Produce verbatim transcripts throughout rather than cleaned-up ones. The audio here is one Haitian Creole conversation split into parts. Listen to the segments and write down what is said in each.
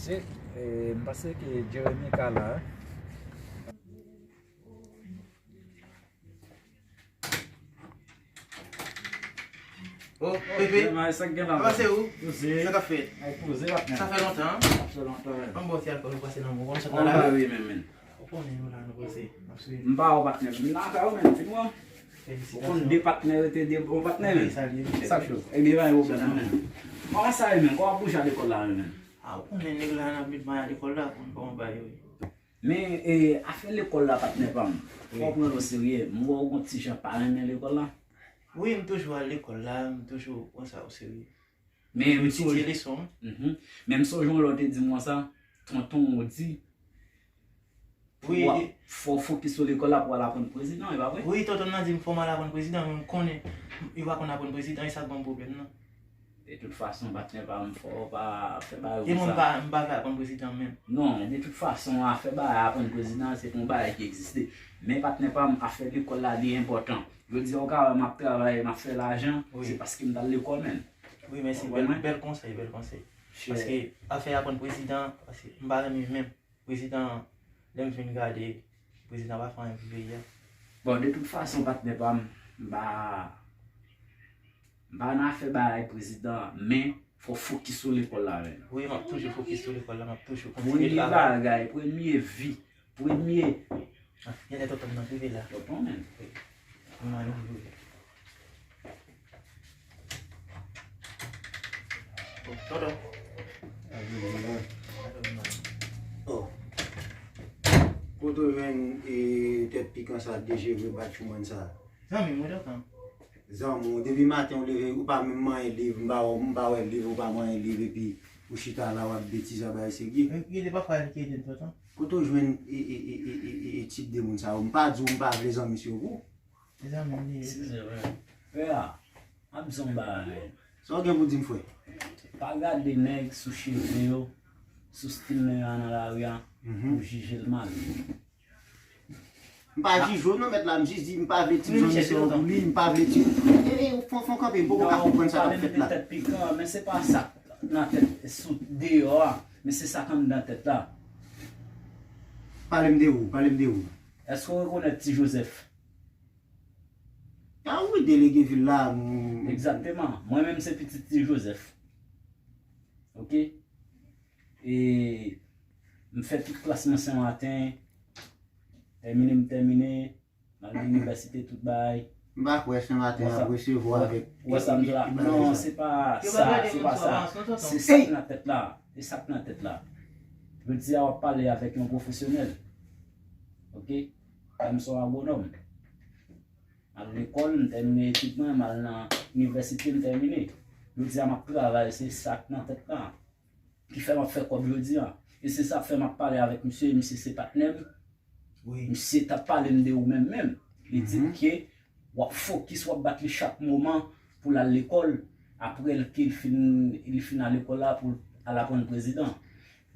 E, e, m panse ke Jeremy ka la. Oh, Pepe, kòman se ou? Sa k ap fèt? Sa fè lontan. Sa fè lontan. Ban m ba w ti alkòl ou pase nan men w. Ou konn sa k nan la ri? Ou konnen nou la, nou poze, n ap swiv. M pa wè patnè m nan kay ou menm, fin wè. Ou konn de patnè rete de bon patnè menm. Sa k cho. Ebyen, pa gen pwoblèm non. Kòman sa ye menm? Kòman bouje a lekòl la menm? A, ou konnen nèg la nan mit may a lekòl la, konn kòman bagay yo ye. Men, e, afè lekòl la, patnè pa m, fò w pran l oserye. M wè w gon ti jan pa renmen lekòl la. Wi, m toujou al lekòl la, m toujou pran sa oserye. Men m sonje, men m sonje yon lè w te di m konsa, tonton w di pou w ap, fò w fokis sou lekòl la pou w al aprann prezidan, e pa vre? Wi, tonton nan di m fò m al aprann prezidan, men m konnen yo pa konn aprann prezidan, e sa k ban m pwoblèm nan. De tout fason, patnè pa m, fò w pa fè bagay konsa. E mwen, m pa, m pa vle aprann prezidan menm. Non, de tout fason, afè bagay aprann prezidan, se pa yon bagay ki egziste. Men patnè pa m, afè lekòl la, li enpòtan. Jodi a, ou ka wè m ap travay, m ap fè lajan, se paske m t al lekòl menm. Wi, mèsi. Bèl, bèl konsèy, bèl konsèy. Paske afè aprann prezidan, paske m pa renmen menm. Prezidan, lè m fin gade, prezidan pa fè anyen pou peyi a. Bon, de tout fason, patnè pa m, m pa, m pa nan afè bagay prezidan, men fò w fokis sou lekòl la menm. Wi, m ap toujou fokis sou lekòl la, m ap toujou kontinye travay. Premye bagay, premye vi, premye. Ah, genlè tonton m nan rive la. Tonton menm. Wi. M ann rive. Tonton. Oh. Kote w jwenn, e, tèt pikan sa, dejevre batchouman sa? Zanmi m, wi, tonton. Zanmi w, depi maten w leve, ou pa menm manyen liv, m pa wè, m pa wè liv, ou pa manyen liv, epi ou chita la, w ap betize, bay segi. Rete pafwa li ki ede m, tonton. Kote w jwenn, e, e, e, e, e, e, e tip de moun sa yo? M pa di w m pa vle zanmi se yo pou. Mezanmi, li. Size, wi. Frè a, m ap di w yon bagay. Sa w gen pou di m, frè? Pa gade nèg sou cheve yo, sou stil nèg la nan lari a, pou w jije l mal. M pa jije w non, mèt la, m jis di m pa vle tip zanmi sa yo pou li, m pa vle tip. E, e, fò, fò kanpe, m poko ka konprann sa k ap fèt la. Pale m de tèt pikan, men se pa sa k nan tèt sou deyò a, men se sa k anndan tèt la. Pale m de ou, pale m de ou. Èske w rekonèt Ti Jozèf? A wi, delege vil la, m. Egzakteman. Mwen menm se pitit Ti Jozèf. Oke? E m fè tout klas mwen Senmaten. Tèmine m tèmine. M al nan inivèsite tout bagay. M pa kwè Senmaten ap resevwa avèk. Wè sa m di la? Non, se pa sa, se pa sa. Se sa k nan tèt la. Se sa k nan tèt la. Jodi a w ap pale avèk yon pwofesyonèl. Oke? Kòm se yon agwonòm. M al lekòl, m tèmine etid mwen, m al nan inivèsite, m tèmine. Jodi a m ap travay, se sa k nan tèt la. Ki fè m ap fè kòb jodi a. E se sa k fè m ap pale avèk misye, misye se patnè m. Wi. Misye t ap pale m de ou menm menm. Li di m ke w ap fokis, w ap bat li chak moman pou l al lekòl. Apre l ke l fin, li fin al lekòl la pou l al aprann prezidan.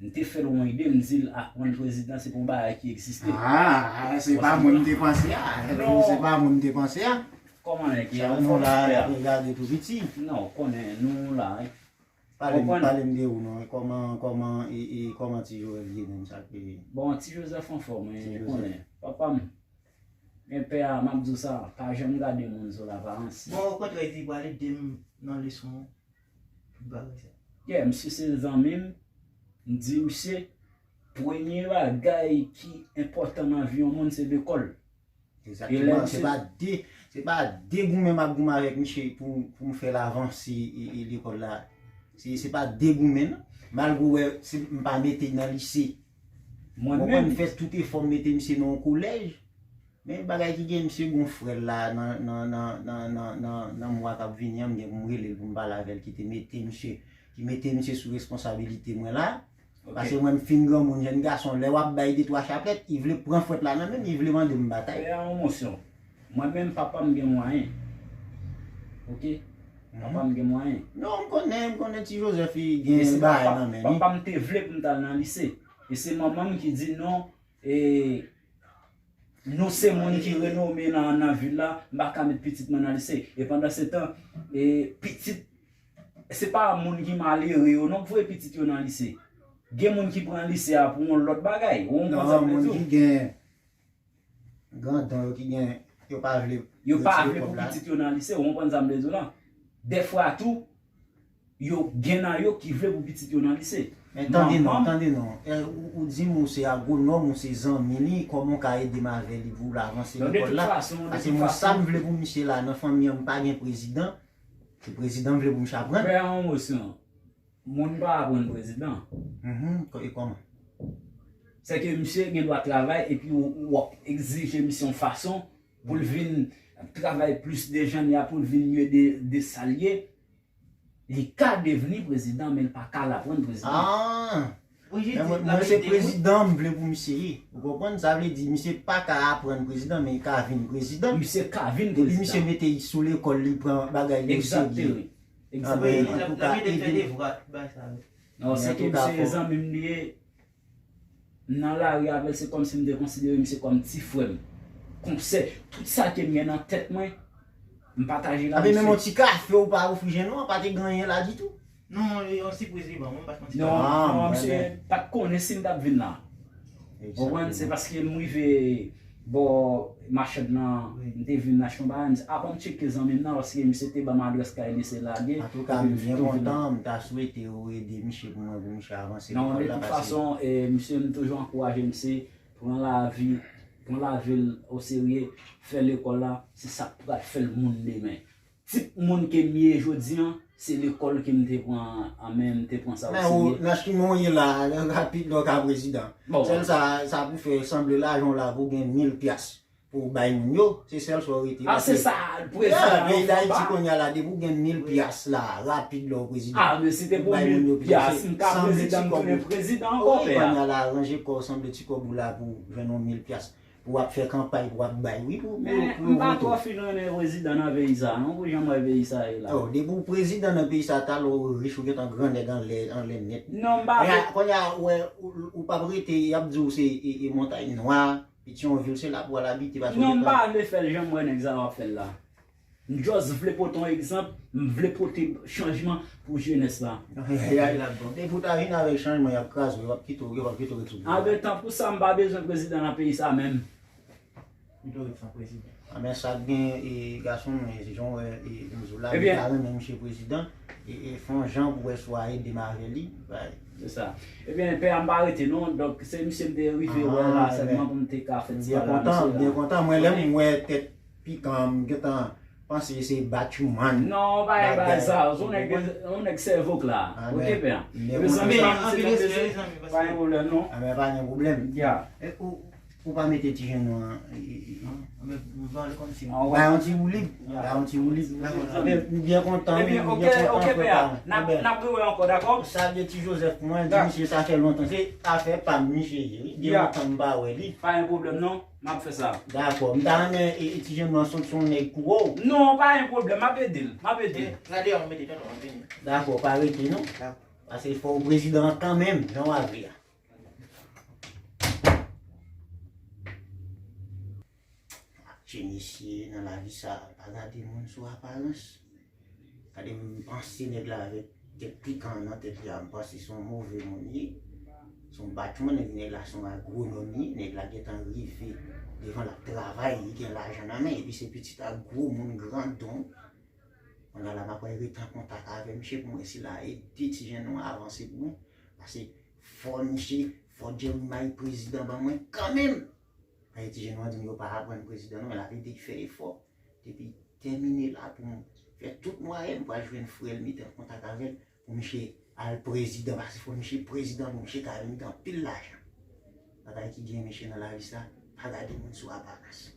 M te fè l yon ide, m di l aprann prezidan se pa yon bagay ki egziste. Ah, se pa mwen m te panse a. Se pa mwen m te panse a. Kòman nèg la, ou fò la, gade tou piti. Non, ou konnen, nou la. Pale m, pale m de ou non, kòman, kòman, e, e, kòman Ti Joel ye menm, sa k. Bon, Ti Jozèf anfòm, wi, ou konnen. Papa m, men pè a, m ap di w sa, pa janm gade moun sou laparans. Bon, okontrè, li pral ede m nan leson an. Tout bagay sa. Yeah, misye se zanmi m. M di misye, premye bagay ki enpòtan nan vi yon moun, se lekòl. Egzakteman. Se pa de, se pa de goumen m ap goumen avèk misye pou, pou m fè l avanse e, e lekòl la. Se, se pa de goumen, non. Malgre w wè, se, m pa mete l nan lise. Mwen menm. M fè tout efò m mete misye nan yon kolèj. Men bagay ki gen misye gon frè l la nan, nan, nan mwa k ap vini an, m gen pou m rele l pou m pale avè l ki te mete misye, ki mete misye sou responsabilite mwen la. Paske mwen m fin granmoun, jèn gason, lè w ap bay de twa chaplèt, li vle pran fwèt la nan men m, li vle mande m batay. Fè yon mosyon. Mwen menm papa m gen mwayen. Oke? Papa m gen mwayen. Non, m konnen, m konnen Ti Jozèf li gen bagay nan men li. Papa m te vle pou m t al nan lise. E se manman m ki di non, e nou se moun ki renome nan, nan vil la, m pa ka met pitit mwen nan lise. E pandan se tan, e pitit, se pa moun ki malere yo non k voye pitit yo nan lise. Gen moun ki pran lise a pou yon lòt bagay. Ou konprann sa m vle di w? Moun ki gen grandon yo ki gen, yo pa vle retire kòb la. Yo pa vle pou pitit yo nan lise, ou konprann sa m vle di w la? Dèfwa tou, yo gen nan yo ki vle pou pitit yo nan lise. Men tande non, tande non. E, ou, ou di m ou se agwonòm, ou se zanmi li, kòman w ka ede m avè li pou l avanse lekòl la? Paske mwen, sa m vle pou misye la, nan fanmi an, m pa gen prezidan. Se prezidan m vle pou misye aprann. Fè yon mo sou moun pa aprann prezidan. Mhm, e kòman? Se ke misye gen dwa travay epi w ap egzije misye yon fason pou l vin travay plis de jan li a, pou l vin mye de, de sa l ye. Li ka devni prezidan, men l pa ka al aprann prezidan. Ah! Men mwen, mwen se prezidan m vle pou misye ye. Ou konprann? Sa vle di, misye pa ka aprann prezidan, men li ka vin prezidan. Misye ka vin prezidan. Depi misye mete sou lekòl, li pran bagay li oserye. Egzakteman. Egzakteman. Antouka, ede m. Non, se ke misye zanmi m li ye. M nan lari avè l, se kòmsi m te konsidere misye kòm ti frè m. Konsèy, tout sa ke m gen nan tèt mwen, m pataje l ak misye. Ape menm yon ti kafe ou pa ofri jèn ou an, pa te gen anyen la ditou? Non, yon sipriz li ban mwen, m pa t konn si... Non, non, misye pa t konnen si m t ap vin la. Ou konprann? Se paske m rive bò machann nan, m te vin achte yon bagay, m di, "Avan m tcheke zanmi m nan," paske misye te ban m adrès kay li, se lage. Antouka, m byen kontan, m ta swete ou ede misye pou mwen, pou misye avanse lekòl la, paske... Non, de tout fason, e, misye, m toujou ankouraje misye, pran lavi, pran lavi l oserye, fè lekòl la, se sa k pral fè l moun demen. Tip moun ke m ye jodi an, se lekòl ke m te pran an men, m te pran sa oserye. Men ou, nan chimen w ye la, rapid lè w ka prezidan. Sèl sa, sa pou fè sanble lajan w la pou gen mil pyas pou w bay moun yo, se sèl sa w rete. Ah, se sa, prezidan an fè ba. Peyi Dayiti kounye a la, depi w gen mil pyas la, rapid lè w prezidan. Ah, men si te pou mil pyas, m ka prezidan, m tounen prezidan ankò, pè a. Wi, kounye a la, ranje kò w, sanble ti kòb ou la pou w jwenn yon mil pyas. Pou w ap fè kanpay, pou w ap bay, wi, pou, pou, pou yo vote w. Men m pa twò fin renmen prezidan nan peyi sa a, non, pou jan m wè peyi sa a ye la. Oh, depi w prezidan nan peyi sa a, talè w rich, ou gentan gran nèg anlè, anlè nèt. Non, m pa vle. Kounye a, ou wè, ou, ou p ap rete, y ap di w se, e, e, Montay Nwa, Petyonvil, se la pou w al abite, paske w gentan... Non, m pa vle fè l jan m wè nèg sa yo ap fè l la. M just vle pote yon egzanp, m vle pote chanjman pou jenès la. Ayayay, depi w ta vin avèk chanjman, y ap kraze w, yo p ap kite w, yo p ap kite w ret sou pouvwa. Anben, tanpou sa, m pa bezwen prezidan nan peyi sa menm. Pito ret san prezidan. Anben, sa k gen, e, gason m, e, jan w wè, e, m di w la, m ta renmen misye prezidan, e, e, fè yon jan pou wè si w a ede m avè li, bay. Se sa. Ebyen, pè a, m pa rete non, donk se misye m te rive wè la sèlman pou m te ka fè ti pale a misye la. M byen kontan, mwen lè m wè tèt pikan, m gentan panse se batchouman. Non, pa gen bagay sa. Ou se yon nèg, yon nèg sèvo kla. Oke, pè. Mezanmi, anpil respè, mezanmi, paske pa gen pwoblèm, non. Anben, pa gen pwoblèm. Ya. E, ou, ou pa mete ti jenn nou an, e, e, e. Bay yon ti woulib. Bay yon ti woulib. Anben, m byen kontan, wi, m byen kontan, frè pa m. N ap, n ap rewè ankò, dakò? Salye Ti Joseph pou mwen, di misye sa fè lontan. Se afè pa m misye ye, wi. Gen lontan m pa wè li. Pa gen pwoblèm, non. M ap fè sa. Dakò. M ta renmen, e, e, ti jenn nan sot se yon nèg kou wòw. Non, pa gen pwoblèm. M ap ede l. M ap ede l. Gade, m ap mete tonton, m ap vini. Dakò, pa rete non. Dakò. Paske fò w prezidan an kanmenm, jan w a vle a. Matche mesye nan lavi sa, pa gade moun sou aparans. Gade, m panse nèg la avèk tèt pikan nan tèt li a, m panse se yon move moun li ye. Se yon batchouman, nèg la se yon agwonòm li ye, nèg la gentan rive devan l ap travay, li gen lajan nan men, epi se pitit ak gwo moun grandon. Kounye a la m ap rete an kontak avè misye pou mwen si l a ede ti jenn nou an avanse pou mwen. Paske fò misye, fò Jerry May prezidan ban mwen kanmenm. Paske ti jenn nou an di m yo pa aprann prezidan non, men l ap ede fè efò. Depi tèmine la pou m fè tout mwayen m pral jwenn frè l, mete an kontak avè l pou misye al prezidan, paske fò misye prezidan pou misye ka vin gen anpil lajan. Bagay ki gen mesye nan lavi sa, pa gade moun sou aparans.